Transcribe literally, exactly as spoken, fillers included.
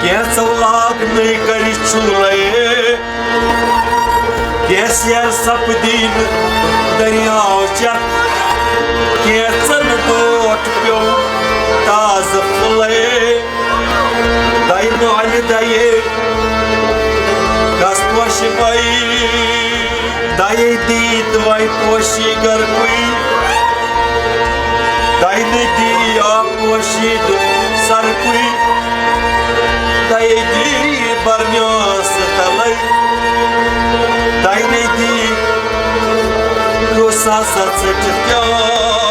کینٛژو لاگنٕے کٔرِتھ چھُلے، کینٛژھیر سپدی نہٕ دٔریاو چٮ۪تھ، کینٛژن ڈوٹھ پیوٚو تازٕ پھُلے۔ دَے مالہِ دَیے گژھ پوشہِ مَے، دَیے دیٖد وَے پوشی گرکُے، دَے نہٕ دی آ پوشی سرکُے، دَے دی برنیاس تَلَے، دَے نہٕ دی کُس ہسا ژٔٹِتھ کیٛاہ۔